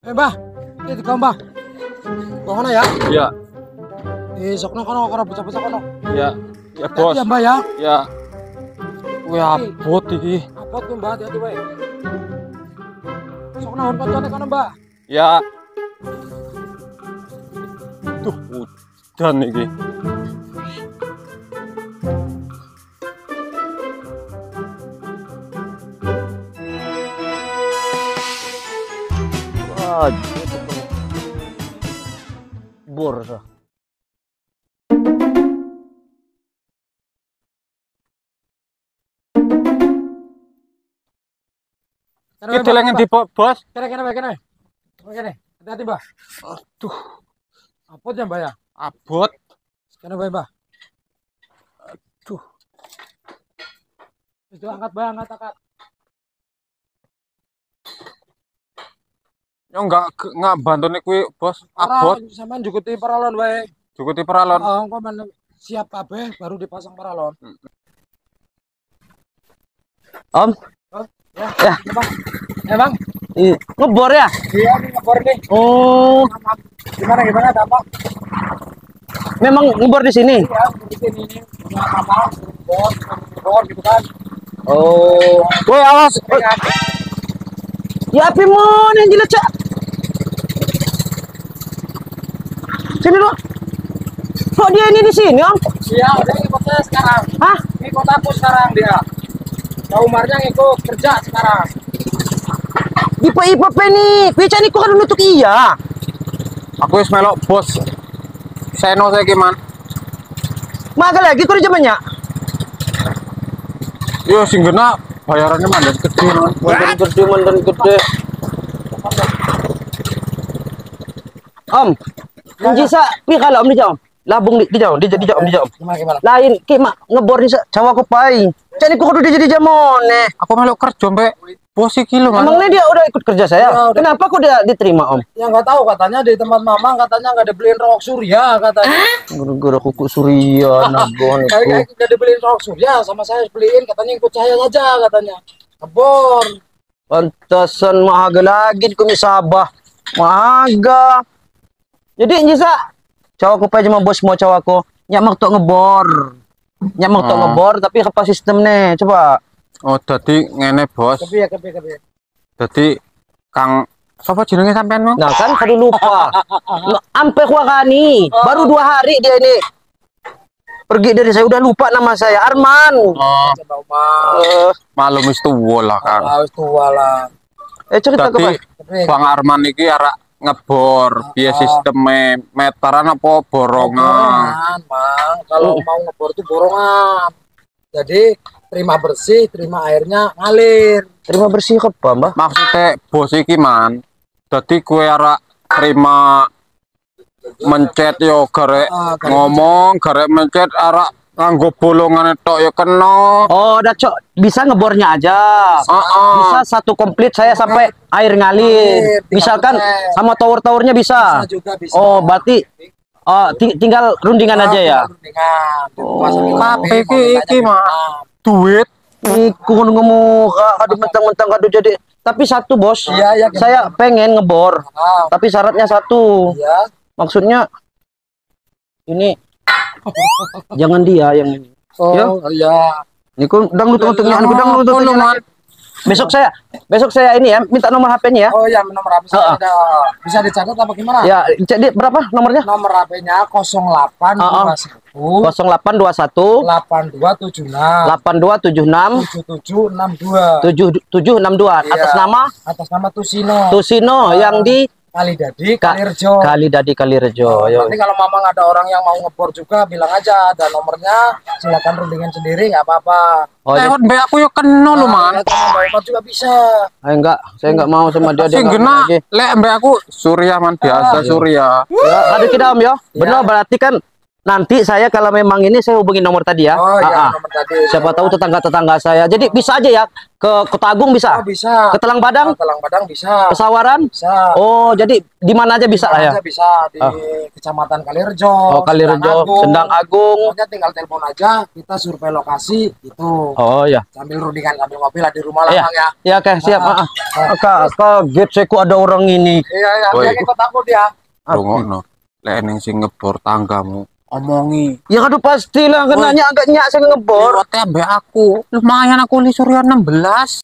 Mbah, iki digawa, Mbah. Kok ngono ya? Iya. Sokno kono karo bocah-bocah kono. Iya. Ya, Bos. Ya, Mbah ya. Ya. Kuwi abot iki. Abot ku, Mbah, hati-hati wae. Sokno hon koncone kono, Mbah. Ya. Duh, udan iki. Wah, bor sah. Iki delengen di Bos. Kene kene kene. Kene. Hati-hati, Mbah. Aduh. Abot ya, Mbah ya? Abot. Kene bae, Mbah. Aduh. Itu angkat, Mbah, angkat, angkat. Yo enggak bantune kuwi, Bos. Abot. Sampean jukuti paralon wae. Jukuti paralon. Heeh, engko men siap kabeh baru dipasang paralon. Om. Ya, ya. Bang. Ya, Bang. Iya. Ngebor ya? Iya, ngebor nih. Oh. Gimana gimana ada apa? Memang ngebor di sini? Iya, di sini ini. Punya apa? Bor, bor gitu kan. Oh. Woi, awas. Ya api mon yang jelas, Cak. Sini lo. Kok dia ini di sini, Om? Iya, udah ikut saya sekarang. Hah? Ikut aku sekarang dia. Pak Umarnya ngikut kerja sekarang. Di PIPP nih, kuwi cani kok kan nutuk iya. Aku wis melok bos. Seno saiki, Man. Maga lagi kok zamannya. Yo sing gena bayarannya mandan gede, Man. Mandan gede, mandan gede. Om, njisa pi kalau Om dijawab. Labung di jauh, di jauh, di jauh. Gimana? Lain ki mak ngebor di Jawa kopai. Cani kok kudu jadi jamone. Aku melok kerja mbek bos iki lho, Man. Emangnya dia udah ikut kerja saya? Ya, udah. Kenapa kok dia diterima, Om? Ya nggak tahu, katanya di tempat Mama katanya nggak dibeliin rokok Surya katanya. Gara-gara kuku Surya nagon itu. Kayak nggak dibeliin rokok Surya sama saya beliin, katanya ikut saya saja katanya. Ngebor. Pantesan mahaga lagi di Sabah. Mahaga. Jadi njisa cowok aku cuma bos mau cowok aku nyak mak tok ngebor. Nyak mak tok ngebor tapi apa sistem nih coba. Oh, dadi ngene, Bos. Kepiye kepiye kepiye. Dadi Kang sapa jenenge sampean, Mang? Nah, kan kadu lupa. Ampe kuakani. Baru 2 hari dia ini pergi dari saya udah lupa nama saya Arman. Oh. Malum wis tuwa lah, Kang. Ah, wis tuwa lah. Cerita ke Bang Arman iki arak ngebor, biaya sistemnya meteran apa borongan? Borongan, Mang. Kalau mau ngebor itu borongan. Jadi terima bersih, terima airnya ngalir. Terima bersih apa, Mbah? Maksudnya bos iki, Man. Jadi kue arak terima mencet yo garek ngomong, garek mencet arak nganggo bolongan tok ya kena. Oh, udah cok, bisa ngebornya aja. Bisa satu komplit saya sampai air ngalir. Misalkan sama tower-towernya bisa. Bisa juga bisa. Oh, berarti tinggal rundingan aja ya. Rundingan. Oh. Tapi iki mah duit iku ngono ngemuka, aduh mentang-mentang aduh jadi. Tapi satu, Bos. Iya, iya, saya pengen ngebor. Tapi syaratnya satu. Iya. Maksudnya ini jangan dia yang ini. Oh, ya? Iya. Niku dang nutuk-nutuknya, aku dang nutuk-nutuknya. Besok saya ini ya, minta nomor HP-nya ya. Oh iya, nomor HP saya ada. Bisa dicatat apa gimana? Ya, jadi berapa nomornya? Nomor HP-nya 0821 0821 8276 8276 7762 7762. Atas nama? Atas nama Tusino. Tusino yang di Kalidadi, Kalirejo. Kalidadi, Kalirejo. Nanti kalau memang ada orang yang mau ngebor juga bilang aja ada nomornya, silakan rundingan sendiri nggak apa-apa. Oh, lewat mbak aku yo kena lho, Man. Mbak juga bisa. Enggak, saya enggak mau sama dia. Dia kena. Lek mbak aku Surya, Man, biasa Surya. Ya, ada tidak Om ya? Benar berarti kan Nanti saya kalau memang ini saya hubungin nomor tadi ya. Oh iya, Ah, ah. nomor tadi. Siapa tahu tetangga-tetangga saya. Jadi bisa aja ya ke Kota Agung bisa. Oh, bisa. Ke Telang Padang, Ke Telang Padang bisa. Pesawaran. Bisa. Oh, jadi di mana aja bisa lah ya. Aja bisa di Kecamatan Kalirejo. Oh, Kalirejo, Sendang Agung. Sendang Agung. Pokoknya tinggal telepon aja, kita survei lokasi itu. Oh ya. Sambil rundingan sambil ngopi lah di rumah lah, Iya. Bang ya. Ya, oke, siap. Ah, ah. Kaget saya kok ada orang ini. Iya, iya, Woi. dia ikut aku dia. Rungokno. Lek eneng sing ngebor tanggamu, omongi. Ya aduh pastilah kena nyak agak nyak saya ngebor. Liwate ambek aku. Lumayan aku li surya 16.